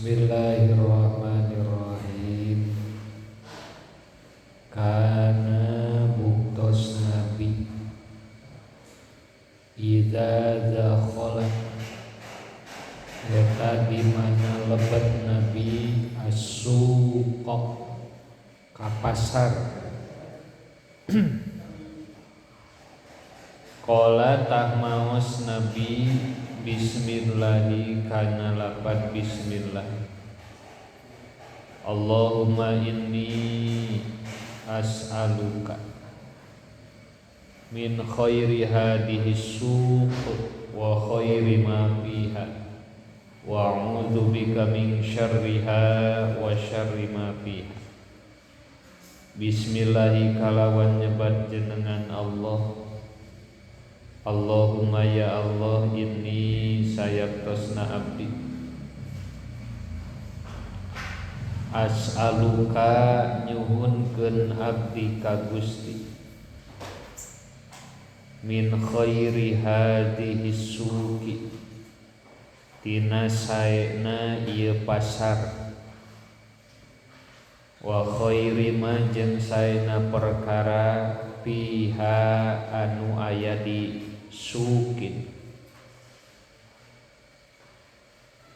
Bismillahirrahmanirrahim. Kana buktos nabi idza dakhala eta di mana lebet nabi as-suqa ka pasar. Qala tah maos nabi bismillahi kana lapat bismillah. Allahumma inni as'aluka min khairi hadhihi suq wa khairi ma fiha wa a'udzu bika min syarriha wa syarri ma fiha. Bismillahi kalawan nyebat jenengan Allah. Allahumma ya Allah inni sayaktosna abdi as'aluka nyuhunkeun abdi ka Gusti min khairi hadhihi suqi tina saena ieu pasar wa khairi ma jeung saena perkara fiha anu aya di sukin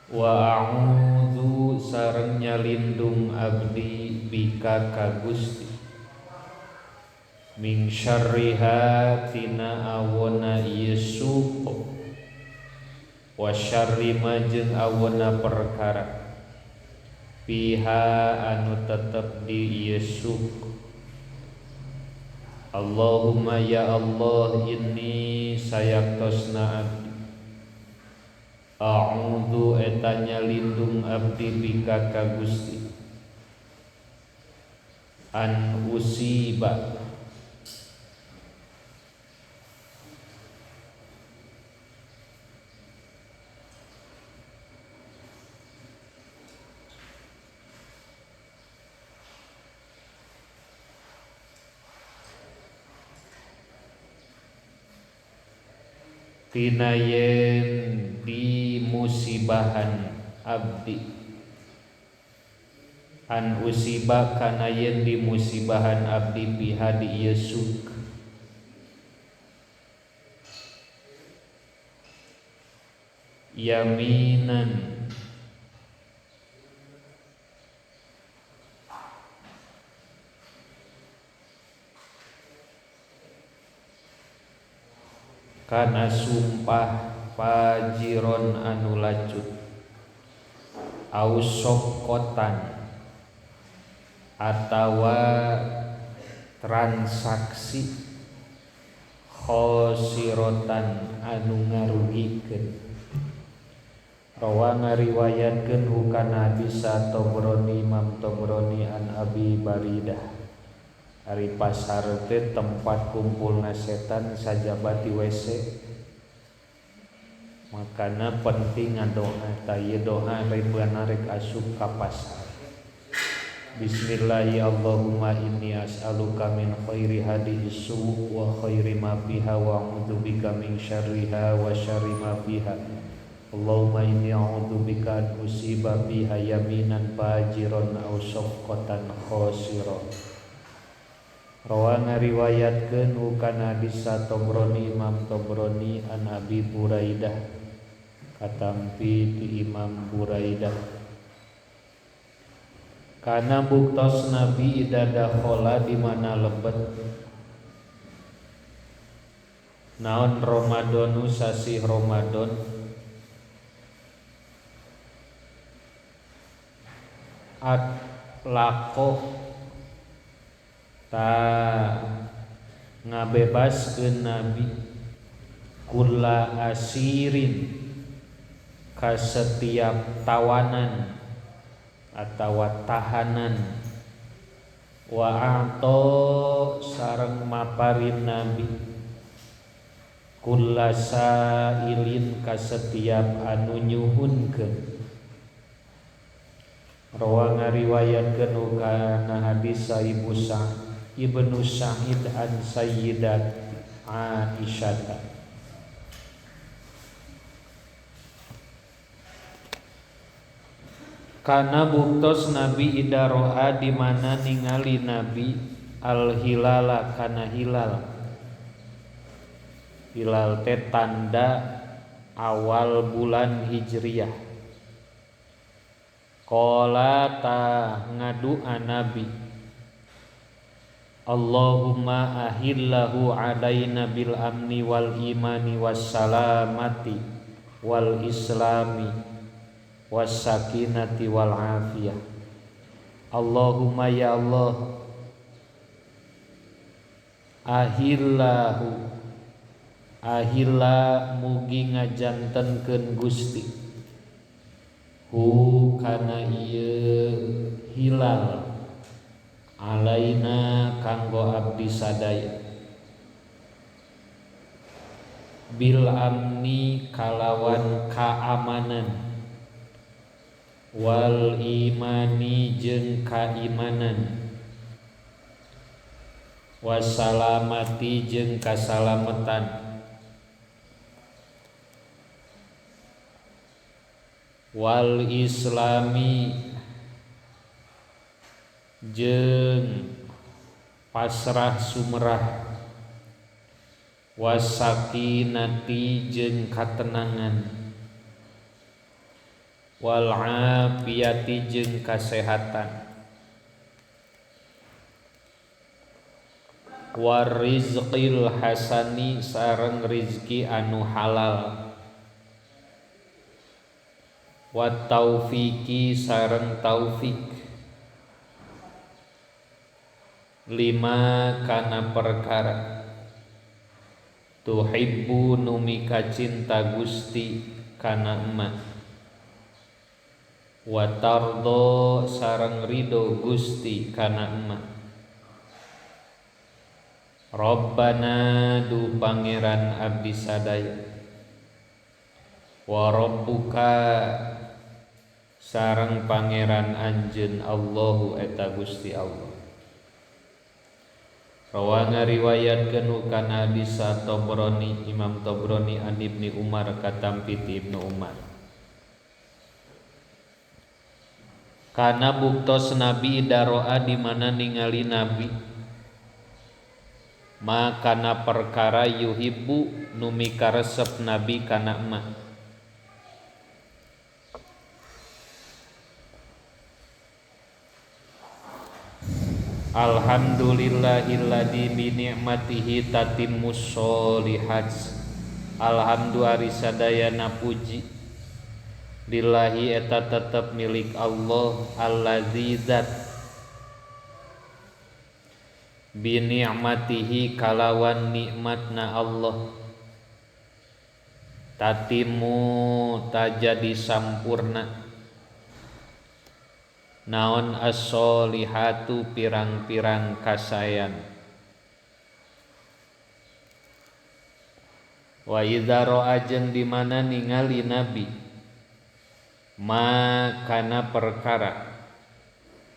wa a'udzu sareng nyalindung abdi bika ka Gusti min syarriha tina awona ieu suq wa syarri ma jeung awona perkara fiha anu tetep di ieu suq. Allahumma ya Allah inni sayaktosna abdi a'udzu eta nyalindung abdi bika ka Gusti an usiba tina yen di musibahan abdi an usiba kana yen di musibahan abdi biha di ieu suk yaminan kana sumpah fajiron anu lacut au sokotan atawa transaksi khosirotan anu ngarugikeun. Rawa ngariwayatkeun hukana hadis Tobroni Imam Tobroni an Abi Baridah. Ari pasar teh tempat kumpulna setan sajaba ti WC. Makana penting ngadoa, tah ieu doa ribuan rek asup ka pasar. Bismillahi Allahumma inni as'aluka min khairi hadhihi suq wa khairi ma fiha wa a'udzu bika min syarriha wa syarri ma fiha. Allahumma inni a'udzu bika an usiba biha yaminan fajiran aw safqatan khasiran. Rawa ngariwayatkeun hukana hadis Tobroni Imam Tobroni an Abi Buraidah katampi ti Imam Buraidah. Kana buktos nabi ida dakhala di mana lebet naon Ramadhanu sasih Ramadan atlaqo ta ngabebaskeun nabi kulla asirin ka setiap tawanan atawa tahanan wa a'ta sareng maparin nabi kulla sa'ilin ka setiap anu nyuhunkeun. Rawa ngariwayatkeun kana hadis Ibu Ibnu Sa'id an Sayyidat Aisyah. Kana buktos Nabi ida ro'a di mana ningali Nabi al hilala kana hilal. Hilal teh tanda awal bulan Hijriah. Qala ta ngadua Nabi, Allahumma ahillahu alaina bil amni wal imani was salamati wal islami was sakinati wal afiyah. Allahumma ya Allah, ahillahu ahilla mugi ngajantenkeun Gusti hu kana ieu hilal alaina kanggo abdi sadaya bil amni kalawan kaamanan wal imani jeung kaimanan wassalamati jeung kasalametan wal islami jeung pasrah sumerah wasakinati jeung katenangan wal afiyati jeung kasehatan warizqil hasani sareng rizki anu halal wa taufiki sareng taufik lima kana perkara tuhibbu nu mika cinta Gusti kana emak wa tardo sareng ridho Gusti kana emak. Rabbana du pangeran abdi sadaya wa rabbuka sareng pangeran anjeun Allahu eta Gusti Allah. Rawana riwayatkeun kana hadis Tabrani, Imam Tabrani an Ibni Umar katampi ti Ibnu Umar. Kana buktos Nabi daroa di mana ningali Nabi makana perkara yuhibbu nu mikaresep Nabi kana emak. Alhamdulillahilladzi bi ni'matihi tatimmus sholihat. Alhamdulillah sadayana puji lillahi eta tetep milik Allah allazi zat bi ni'matihi kalawan nikmatna Allah tatimu tajadi sampurna naon as-solihatu pirang-pirang kasayan. Wa idza ra'a jeung di mana ningali Nabi ma kana perkara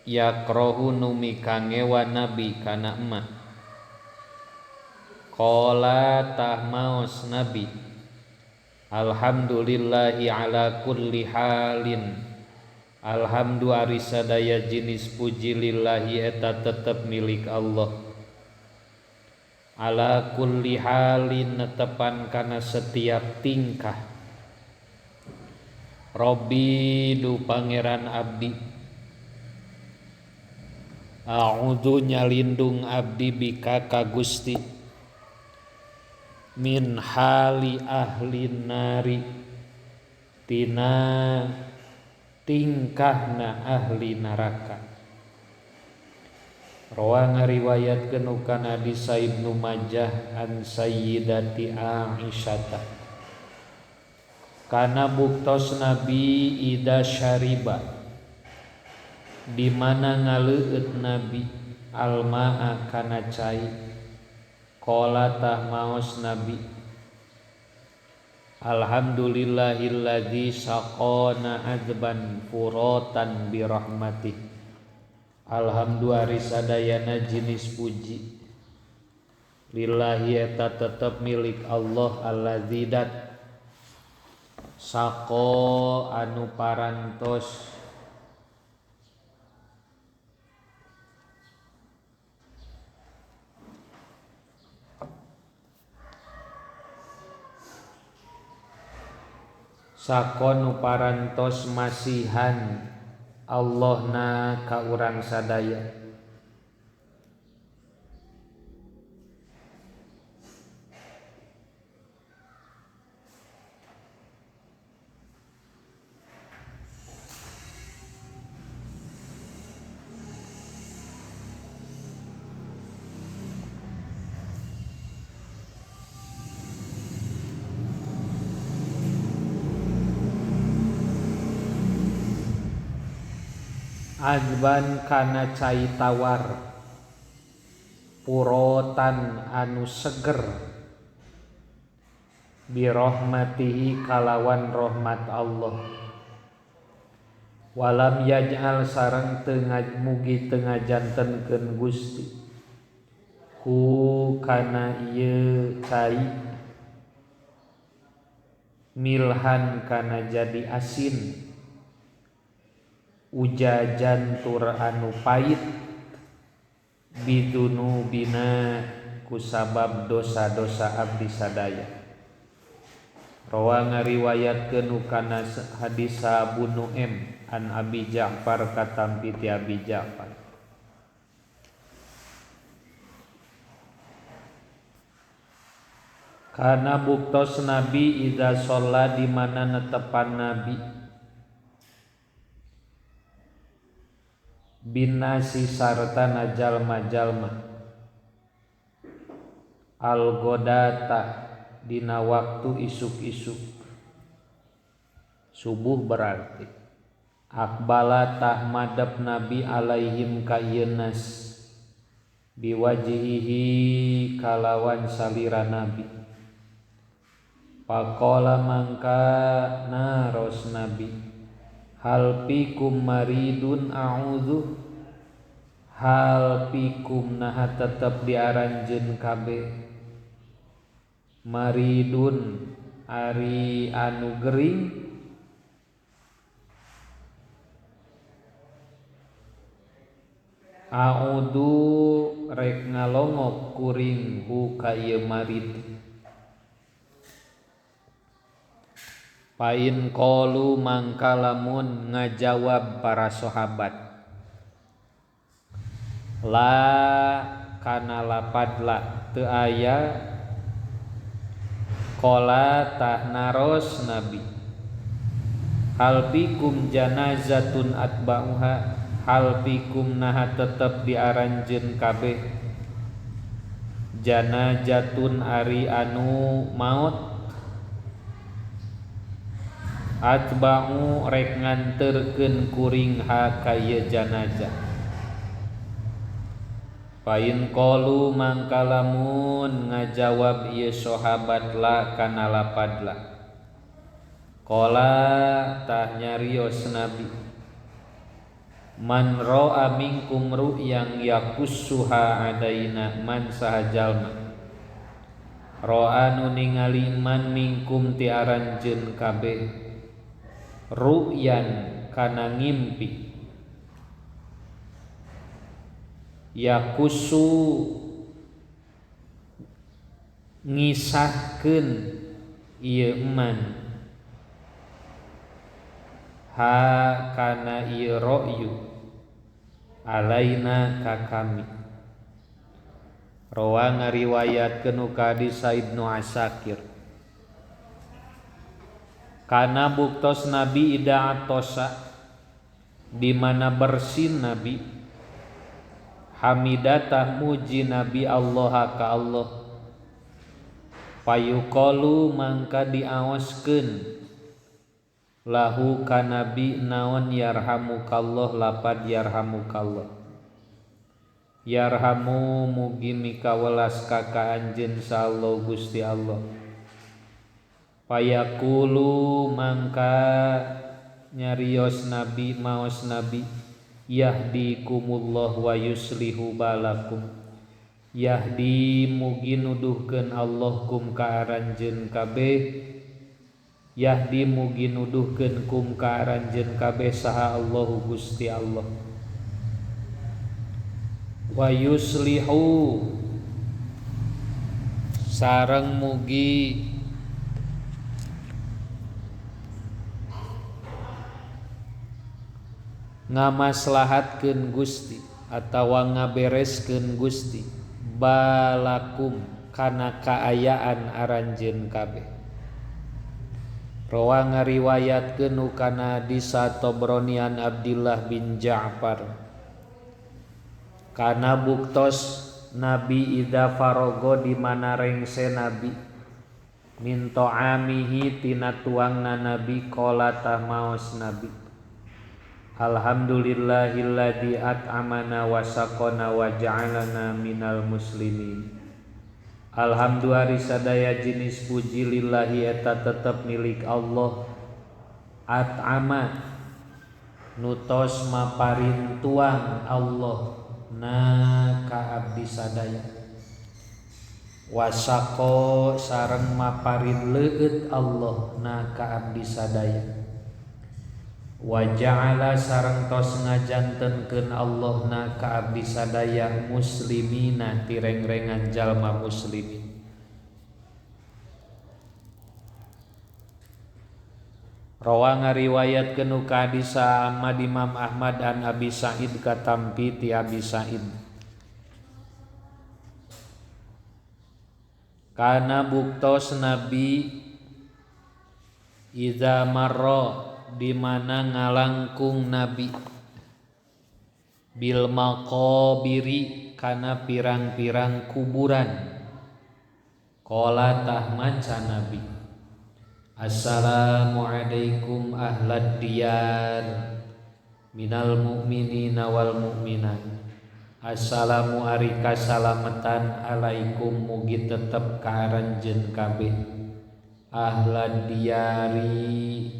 yakrohu nu mikangewa Nabi kana emak qala tah maos Nabi alhamdulillahi ala kulli halin. Alhamdulillah ari sadaya jenis puji lillahi eta tetep milik Allah ala kulli halin netepan kana setiap tingkah. Robbi du pangeran abdi a'udzu nyalindung abdi bika ka Gusti min hali ahli nari tina tingkahna ahli neraka. Rawa ngariwayatkeun kana hadis Ibnu Majah an Sayyidati Aisyah. Kana buktos Nabi ida syariba di mana ngaleueut Nabi almaa kana cai qala tah maos Nabi alhamdulillahilladzi saqana adzban furatan birahmatih. Alhamdulillah sadayana jenis puji lillahi eta tetep milik Allah allazi dat saqo anu parantos Sakon parantos masihan Allah na ka urang sadaya. Adban kana cai tawar purotan anu seger birahmatihi kalawan rahmat Allah walam yaj'al sareng teu mugi teu ngajantenkeun Gusti hu kana ieu cai milhan kana jadi asin ujajan tur anu pait bidunubina kusabab dosa-dosa abdi sadaya. Rawa ngariwayatkeun kana hadis Abu Nu'aim an Abi Ja'far katampi ti Abi Ja'far. Kana buktos Nabi idza sholla di mana netepan Nabi binasi sarta najalma-jalma al-godata dina waktu isuk-isuk subuh berarti akbala tah madep Nabi alaihim ka ieu nas biwajihihi kalawan salira Nabi faqala mangka naros Nabi hal pikum maridun a'udzu hal pikum naha tetep diaranjeun kabeh maridun ari anu gering a'udzu rek ngalongok kuring hu ka ieu marid. Pain qalu mangka lamun ngajawab para sahabat la kana lapad la teu aya qala tah naros Nabi hal bikum janazatun atba'uha hal bikum naha tetep diaranjeun kabeh janazatun ari anu maot atba'u rek nganterkeun kuring ha ka ieu janazah. Pain qalu mangka lamun ngajawab ieu sahabat la kana lapad la qala tah nyarios Nabi man ra'a minkum ru'yan yakussuha adaina man saha jalma ra'a nu ningali man minkum ti aranjeun kabeh ru'yan kana ngimpi yakusu ngisahkeun ieu man ha kana ieu ra'yu alaina ka kami. Rawa ngariwayatkeun ka hadis Ibnu Asakir kana buktos Nabi ida atosa di mana bersin Nabi hamidatah muji Nabi Allah ka Allah payuqalu mangka diaoskeun lahu ka Nabi naon yarhamukallah lapad yarhamukallah yarhamu mugi mikawelas ka ka anjeun sallallahu Gusti Allah payaqulu mangka nyarios Nabi maos Nabi yahdikumullah wa yuslihu balakum yahdi mugi nuduhkeun Allah kum ka aranjeun kabeh yahdi mugi nuduhkeun kum ka aranjeun kabeh saha Allahu Gusti Allah wa yuslihu sareng mugi Ngamaslahatkeun Gusti atawa ngabereskeun Gusti balakum kana kaayaan aranjeun kabeh. Rawa ngariwayatkeun kana hadis Tabrani an Abdillah bin Ja'far. Kana buktos Nabi idza faraga di mana rengse Nabi min ta'amihi tina tuangna Nabi qala tah maos Nabi alhamdulillahilladzi at'amana wa saqana wa ja'alana minal muslimin. Alhamdulillah sadaya jenis puji lillahi eta tetep milik Allah. At'ama nutos maparin tuang Allah na ka abdi sadaya, wasaqo sareng maparin leueut Allah na ka abdi sadaya, wa ja'ala sareng tos ngajantenkeun Allah na ka abdi sadaya muslimina tirengrengan jalma muslimin. Rawa ngariwayatkeun ka hadis Ahmad Imam Ahmad an Abi Sa'id katampi ti Abi Sa'id. Kana buktos Nabi idza marra di mana ngalangkung Nabi bil maqabiri kana pirang-pirang kuburan qala tah maca Nabi assalamualaikum ahlad diyar minal mu'minina wal mu'minat. Assalamu ari kasalametan alaikum mugi tetep ka aranjeun kabeh ahlad diyari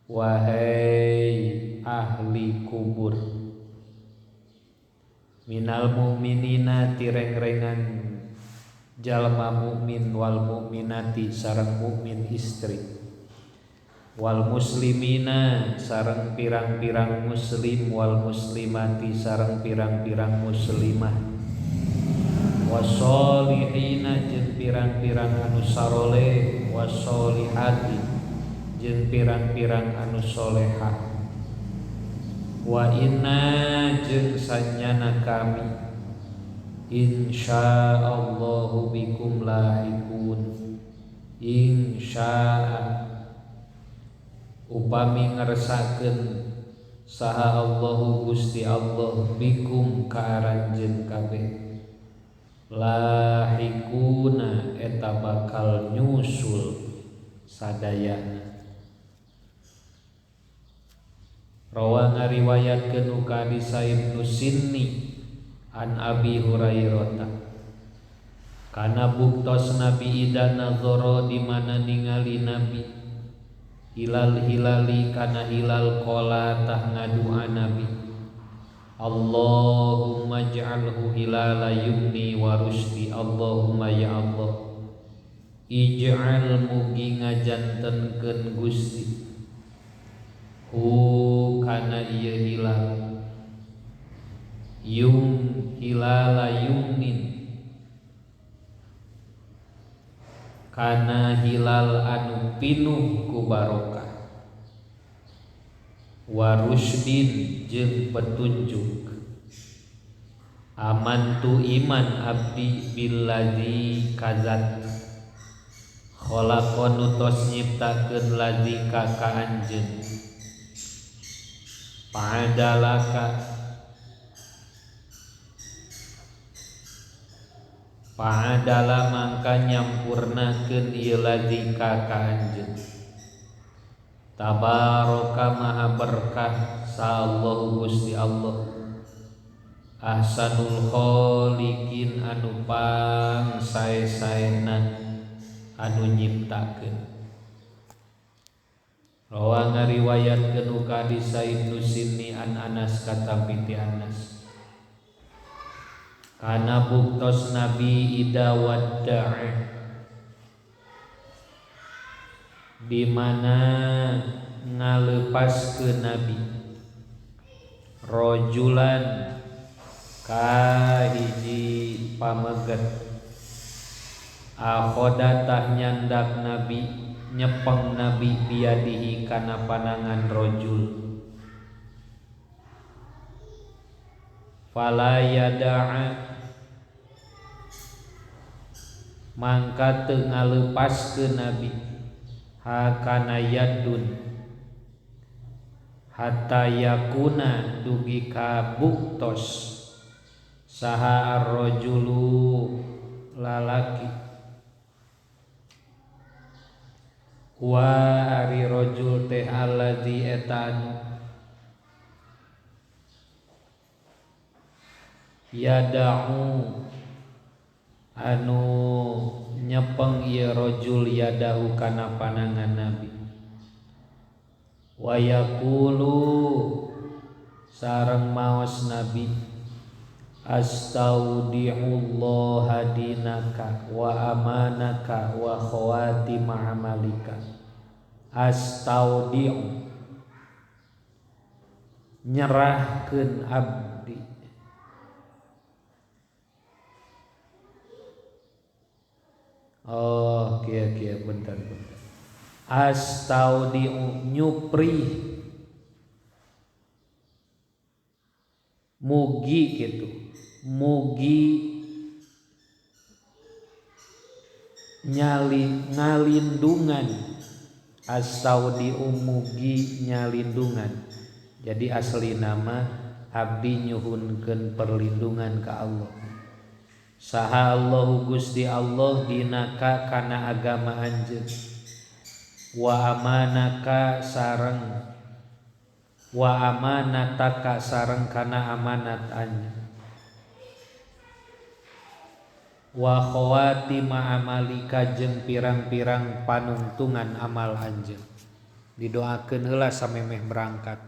wahai ahli kubur minal mu'minina tirengrengan jalma mukmin wal mukminati sareng mukmin istri wal muslimina sareng pirang-pirang muslim wal muslimati sareng pirang-pirang muslimah wasolihina jeung pirang-pirang anu saroleh wasolihati jeung pirang-pirang anu solehah wa inna jeung sanyana kami insyaallahu bikum lahikun. Insyaa upami ngersakeun saha Allahu Gusti Allah bikum ka aranjeun kabeh lahikuna eta bakal nyusul sadayana. Rawa ngariwayatkeun ka hadis Ibnu Sinni an Abi Hurairah. Kana buktos Nabi ida nazara di mana ningali Nabi hilal hilali kana hilal qala tah ngadua Nabi Allahumma ij'alhu hilala yumni wa rusdi. Allahumma ya Allah ij'al mugi ngajantenkeun Gusti hu kana ieu hilal yum hilala yumnin kana hilal anu pinuh ku barokah warusdin jeung petunjuk. Amantu iman abdi billadzi kazat khalaqa nutos nyiptakeun ladzi ka anjeun pa'adalaka pa'adala mangka nyampurnakeun ieu ladzi ka anjeun. Tabaraka maha berkah sallallahu Gusti Allah ahsanul khaliqin anu pang sae-saena anu nyiptakeun. Rawa ngariwayatkeun ka hadis Ibnu Sinni an Anas katampi ti Anas. Kana buktos Nabi ida wadda'a di mana ngalepaskeun Nabi rojulan ka hiji pameget akhoda tah nyandak Nabi nyepeng Nabi biadihi kana panangan rojul Fala yada'a mangka teu ngalepaskeun nabi hakana yadun hatta yakuna dugi ka buktos saha ar-rajulu lalaki wa ari rajul teh alladzi eta anu yada'u anu nyepeng ieu rajul yadahu kana panangan nabi wa yaqulu sareng maos nabi astaudiullaha dinaka wa amanaka wa khawatima amalika. Astaudiu nyerahkeun abdi oh kieu-kieu bentar bentar astaudiu nyupri mugi gitu mugi nyali ngalindungan astaudiu mugi nyalindungan. Jadi asli nama abdi nyuhunkeun perlindungan ka Allah. Saha Allahu Gusti Allah dinaka kana agama anjeun wa amanaka sareng wa amanataka sareng kana amanat anjeun wa khawatima amalika jeung pirang-pirang panungtungan amal anjeun. Didoakeun heula samemeh berangkat.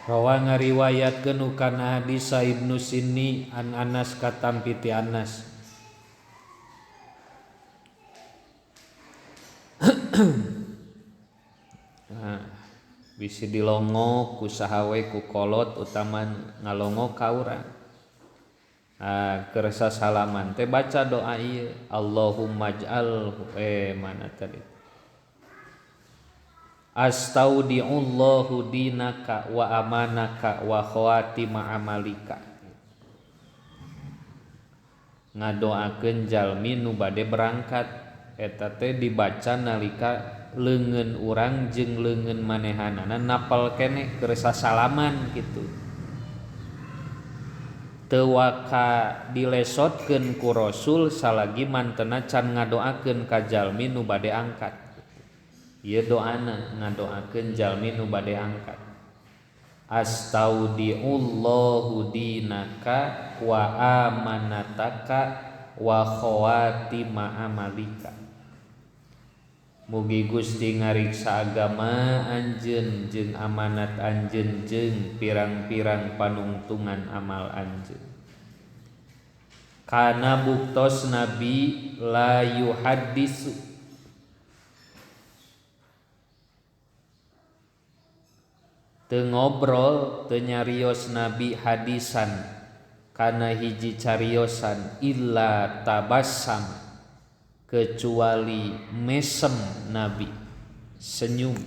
Rawa ngariwayatkeun kana hadis Ibnu Sinni an Anas katampi ti Anas. Nah, bisi dilongo ku saha we ku kolot utama ngalongo ka urang. Ah, keur sasalaman teh baca doa ieu Allahumma ij'al mana tadi astaudiullahu dinaka wa amanaka wa khawatima amalika. Ngadoakeun jalmi nu bade berangkat eta teh dibaca nalika leungeun urang jeung leungeun manehanana napal keneh keur sasalaman kitu. Teu waka dilesotkeun ku Rasul salagi mantena can ngadoakeun ka jalmi nu bade angkat. Ieu doana ngadoakeun jalmi nu bade angkat. Astaudiullahu dinaka wa amanataka wa khawatima amalika. Mugi Gusti ngariksa agama anjeun jeung amanat anjeun jeung pirang-pirang panungtungan amal anjeun. Kana buktos nabi la yuhaddisu teu ngobrol teu nyarios nabi hadisan kana hiji cariosan illa tabassam kecuali mesem nabi senyum.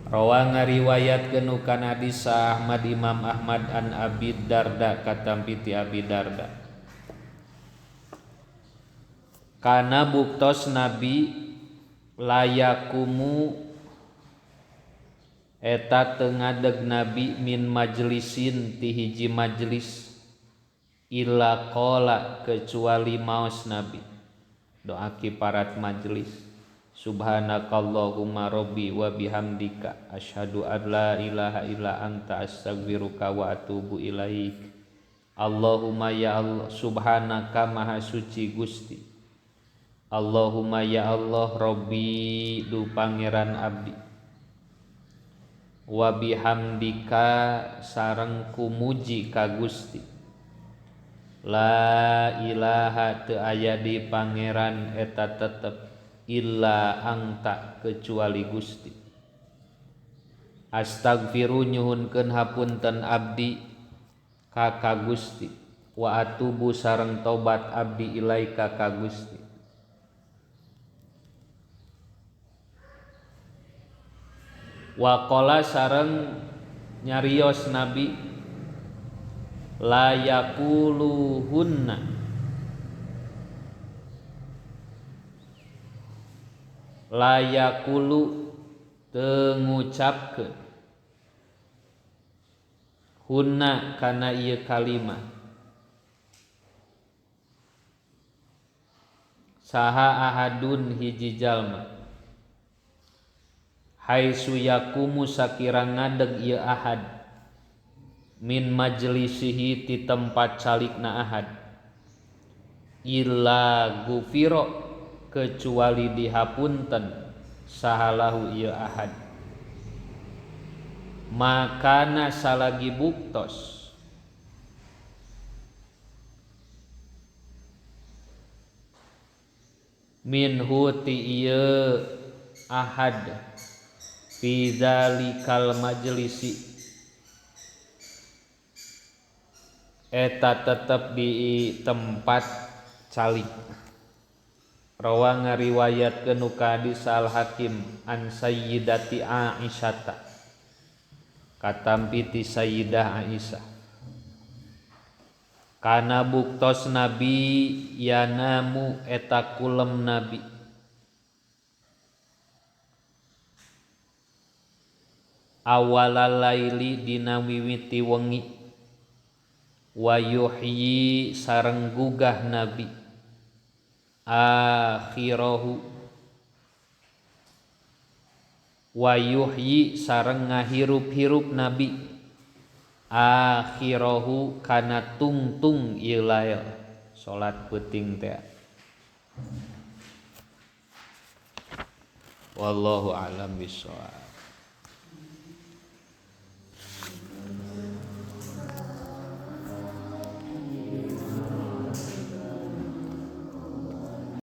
Rawa ngariwayatkeun kana hadis Ahmad Imam Ahmad an Abi Darda katampi ti Abi Darda. Kana buktos nabi layakumu eta teu ngadeg nabi min majlisin ti hiji majlis illa qala kecuali maos nabi. Doa kiparat majlis. Subhanakallahumma rabbi wa bihamdika asyhadu an la ilaha illa anta astaghfiruka wa atubu ilaik. Allahumma ya Allah, subhanaka maha suci Gusti. Allahumma ya Allah Rabbi du pangeran abdi. Wa bihamdika sareng kumuji ka Gusti. La ilaha teu aya di pangeran eta tetep illa angta kecuali Gusti. Astagfiru nyuhunkeun hapunten abdi ka ka Gusti wa atubu sareng tobat abdi ilaika ka Gusti. Waqala sareng nyarios Nabi la yaquluhunna la yaqulu teu ngucapkeun hunna kana ieu kalimat saha ahadun hiji jalma haitsu yaqumu sakira ngadeg ieu ahad min majlisihi ti tempat calikna ahad illa gufiro kecuali dihapunten sahalahu ieu ahad makana salagi buktos minhu ti ieu ahad fi dzalikal majlisi eta tetep di tempat calik. Rawa ngariwayatkeun nu ka hadis Al Hakim an Sayyidati Aisyah katampi ti Sayyidah Aisyah kana buktos Nabi yanamu eta kulem Nabi awalal laili dina wiwiti wengi wa yuhyi sareng gugah Nabi akhirahu wa yuhyi sareng ngahirup-hirup Nabi akhirahu kana tungtung ieu lail salat peuting teh. Wallahu a'lam bissawab.